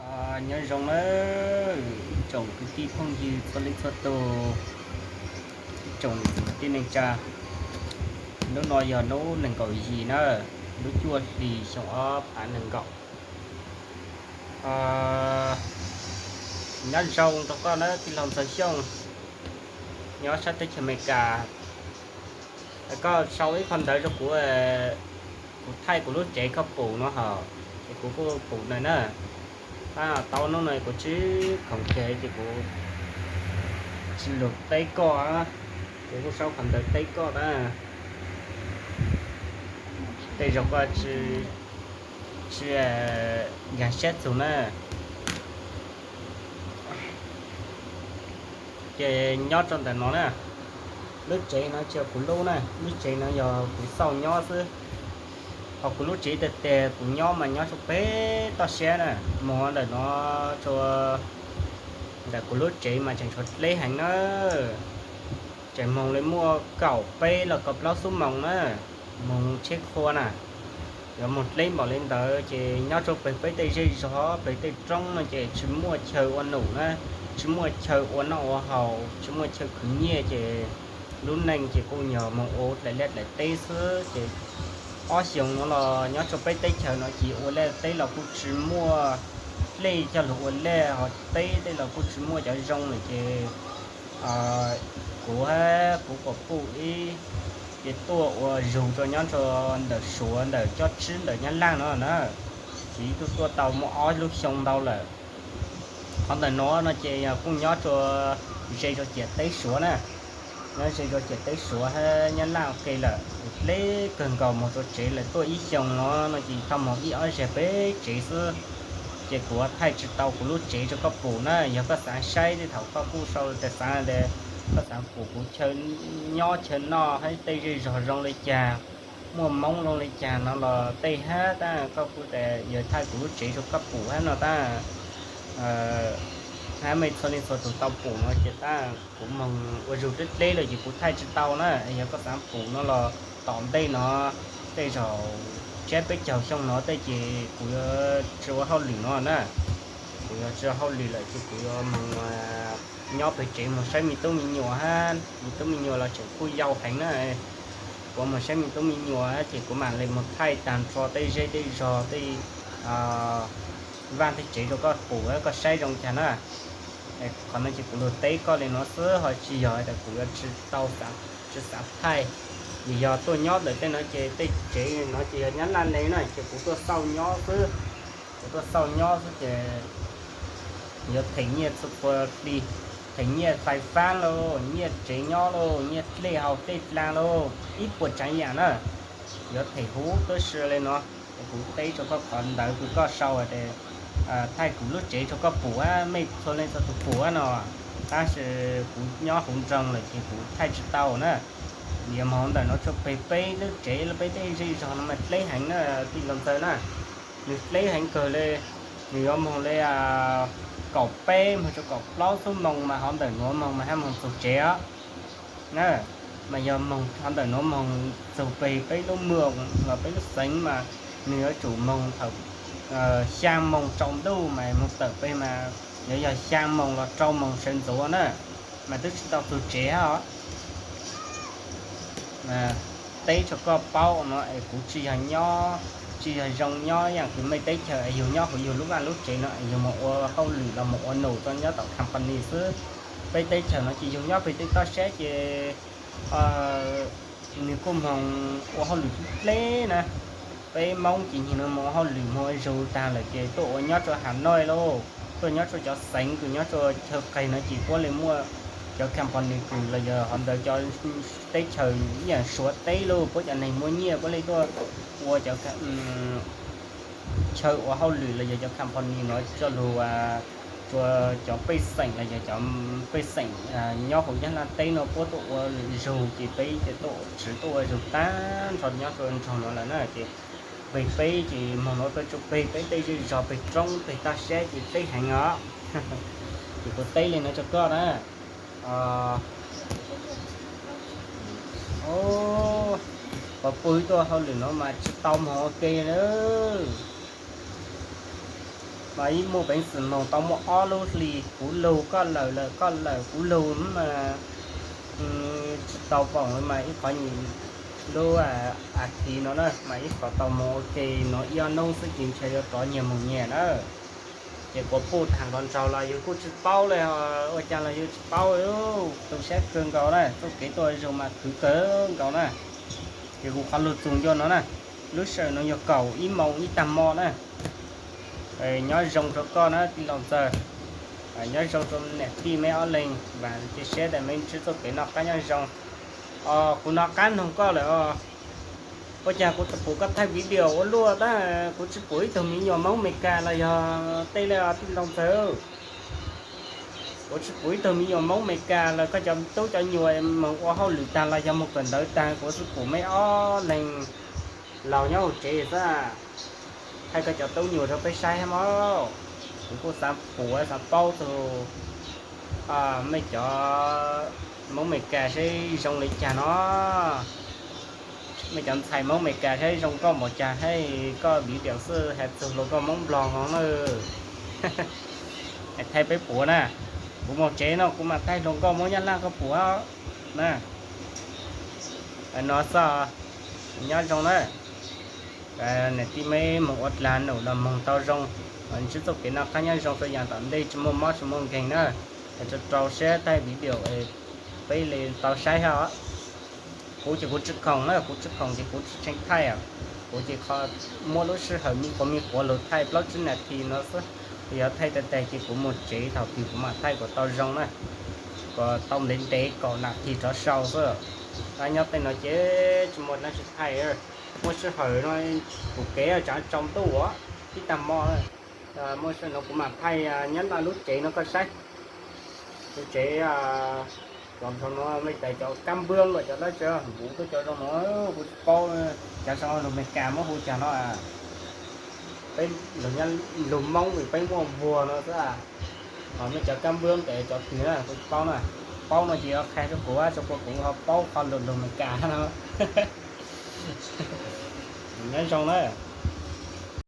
Nyob zoo nawb ib tsoom kwv tij phooj ywg txhua leej txhua tus, ib tsoom tij neej tsa. Hnub no yog hnub nees nkaum yim na, lub cuaj hlis xyoo ob phav nees nkaum. Nyob zoo rau koj nawb tij laug Ntxawg Xyooj, nyob sab teb chaws Amelikas. Koj sau ib qho ntawv rau kuv, kuv thaij kuv lub tsev koj pum no hos, ces kuv kuj pum na na. Tab tau hnub no kuv tsis khoom kiag ces kuv tsis lug teb koj, kuv kuj sau qhov ntawv teb koj tab. Tej zaum koj tsis nkag siab txug na. Ces nyob rau ntawm no na, lub tsev no tsis yog kuv lub na, lub tsev no yog kuv xauj nyob xwb. Ho kuv lub tsev tiag tiag kuv nyob mas nyob rau pem toj siab na, mus ntawm no rau ntawm kuv lub tsev mas tseem tshuav dleb heev na. Tseem moog li muaj kaum peb los kaum plaub xuab moos na, moog tsheb qhua na. Yuav moog dleb npaum li ntawd ces nyob rau pem peb tej zej zog, pem tej roob no ces tsis muaj chaw ua num na, tsis muaj chaw ua noj ua haus, tsis muaj chaw khwv nyiaj ces lub neej ces kuj yog moog ua dlaim liaj dlaim teb xwb ces ob xyoos no los nyob rau peb teb chaws no ces ua liaj teb los kuj tsis muaj dlej coj lug ua liaj, ho teb tej los kuj tsis muaj cov zoo lawm ces kuv, kuv kuj pum ib, ces tuaj ua zug rau nyob rau ntawm Suav ntawm cob tsib ntawm Nyab Laj no na, ces tuaj tuaj tau muaj ob lub xyoo ntau lawm. Qhov ntawm no no ces yog kuj nyob rau ze rau ciam teb Suav na, nyob ze rau ciam teb Suav hab Nyab Laj ua ke lawm, dleb kawg nkaus moog rau tsev lawm tuaj ib xyoos no no ces tau moog ib ob zag peb tsev xwb. Ces kuv thaij tsis tau kuv lub tsev rau koj pum na, yog koj xav saib tej thaum koj kuj sau tas xav tas koj xav pum kuv chaw nyob chaw noj hab tej zej zog zoo li cas, muaj Moob zoo li cas no los tej hab tab koj kuj tas yog thaij kuv lub tsev rau koj pum hab no tab, hab mej txhua leej txhua tus tau pum no ces tab kuv moog ua zug dleb dleb lawm ces kuv thaij tsis tau na. Yog koj xav pum no los tom ntej no tej zaum tsib peb caug xyoo no tej ces kuv yuav tsis ua hauj lwm no na, kuv yuav tsis ua hauj lwm lawm ces kuv yuav moog nyob pem tsev moog saib me tub me nyuam hab, me tub me nyuam los tseem kuj yau heev na. Kuv moog saib me tub me nyuam ces kuv mam li moog thaij tag nrho tej zej tej zog tej vaaj tej tsev rau koj pum koj saib zoo cas na. Qhov no ces kuv lug teb koj li no xwb ho tsis yog tas kuv yuav tsis tau, tsis xav thaij. Vim yog tuaj nyob ntawm tej no ces tej tsev no ces yog Nyab Laj le na ces kuv tuaj xauj nyob xwb. Kuv tuaj xauj nyob xwb ces yuav them nyiaj txhua txhua hli, them nyiaj fais fab lauj, nyiaj tsev nyob lauj, nyiaj dlej haus dlej dlaa lauj, ib puas tsaav yaam na. Yuav them huv tuab si li no. Kuv teb rau koj qhov ntawd kws koj sau tas thaij kuv lub tsev rau koj pum, mej txhua leej txhua tus pum no, tab sis kuv nyob huv nroog lawm ces kuv thaij tsis tau na. Yuav moog ntawm no rua peg peb lub tsev, peb tej zej zog no mas dleb heev na, tij laug Ntxawg na. Nws dleb heev kawg li, nws yuav moog li kaum peb moog rua kaum plaub xuab moos mas hov ntawm nuav moog mas hab moog txug tsev os. Na, mas yog moog hov ntawm nuav moog txug peg peb lub mws los peb lub xeev mas nws yuav tsum moog thaum xyaa moos tsaus ntuj mas moog tawm peg mas yuav yog xyaa moos los rau moos sawv ntxuav na, mas twb tsis tau txug tsev hab os. Teb rua koj paub no es kuv tsis yog nyob, tsis yog zoo nyob yaam kws mej teb chaws es yug nyob huv yug lub vaj lub tsev no es yug moog ua hauj lwm los moog ua num rua nyob tom company xwb. Peb teb chaws no ces yug nyob peg tej toj siab ces nws kuj moog ua hauj lwm dleb na. Peb Moob ces nyiag nws moog ua hauj lwm moog ua zug taag lawm ces tuaj ua nyob rua Hanoi lauj, tuaj nyob rua cov xeev kws nyob rua chaw qeg no ces puab le muaj cov company kws los yog hov ntawd cov teb chaws ib yaam Suav teb lauj, puab cov neeg muaj nyiaj puab le tuaj ua cov chaw ua hauj lwm los yog cov company no coj lug rua cov pej xeem los yog cov pej xeem nyob huv Nyab Laj teb no puab tuaj ua zug ces peb ces tuaj ua tswv tuaj ua zug taag nrho nyob rua nroog no lawm na ces peg peb ces moog nuav peg rua peg peb tej zej zog peg roob peg toj siab ces dleb heev os. Ces kuv teb le no rua koj na. Pog pug tuaj hauj lwm no mas tsis tau moog ua ke na. Mas ib muaj peev xwm moog tau muaj ob lub hli, kuv lug koj lawm, lawm koj lawm kuv lug mas tsis tau poom mas ib qhov nyuag lub a thiv no na mas ib qhov tau moog ua ke no ib ob nub xwb ces ntshe yuav rov nyias moog nyias na. Ces kuas puj thaam nkaus nraug los yug kuj tsis paub le, ua caag los yug tsis paub, tu sab kawg nkaus na, txuj kev tuaj zug mas khwv kawg nkaus na. Ces kuv qhov lug txug ncua no na, lub sij hawm no yog kaum ib moos ib taag mo na. Nyob zoo rua koj na tij laug ntxawg, nyob zoo rua niam tij meb ob leeg, vam cia siab tas meb ntsib txuj kev noj qab nyob zoo. Kuv noj qab noog koj lawm os. Ua caag kuv pum koj thaij video ua luaj tab, kuv tsis pum ib tug me nyuam Moob Amelikas los yog tej le os tij laug ntxawg. Kuv tsis pum ib tug me nyuam Moob Amelikas los koj cov tub cov nyuam moog ua hauj lwm taag los yog moog kawm ntawv taag, kuv tsis pum meb ob leeg laug nyob hauv tsev xwb. Thaij koj cov tub nyuam rau peb saib hab mog. Kuv kuj xav pum xav paub txug mej cov Moob Amelikas seb zoo le caag no. Mej cov ntxhais Moob Amelikas seb zoo nkauj npaum caag, hab koj video xwb has txug hluas nkauj Moob Nplog no na. Thaij peb puav na, kuv moog tsev no kuv mam thaij hluas nkauj Moob Nyab Laj koj puav na. No xwb, nyob zoo na. Niam tij meb moog ua dlaag num los moog tau zoo, ntsib txuj kev noj qab nyob zoo rua yaam tom ntej tsis muaj mob tsis muaj nkeeg na. Rau rau siab thaij video peb le tau saib hab. Kuv ces kuv tsis khoom na, kuv tsis khoom ces kuv tsis tseem thaij. Kuv ces muab lub sij hawm me quav me quav lug thaij plaub tsib nas this no xwb. Yog thaij tag tag ces kuv moog tsev, thaum twg kuv mam thaij kom tau zoo na, kom tau ntev ntev kaum nas this rov sau xwb. Nyob tej no ces tsis muaj dlaab tsi thaij. Muaj sij hawm no kuv kev tsaav tsaus ntuj ua ib taag mo, muaj sij hawm no kuv mam thaij nyob naj lub tsev no koj saib. Lub tsev, cov no mej tas cov kab npwb los cov dlaab tsi, npuv tuaj cov zoo no, kuv tsis paub, cav sau lug Amelikas muab hu caag no. Peb lug Moob vim peb muaj vuag no xwb. Mej cov kab npwb tas cov twg na kuv tsis paub na. Paub no ces yuav qha rua kuv, tso kuas kuv ho paub qhov lug lug Amelikas no. Nyob zoo na.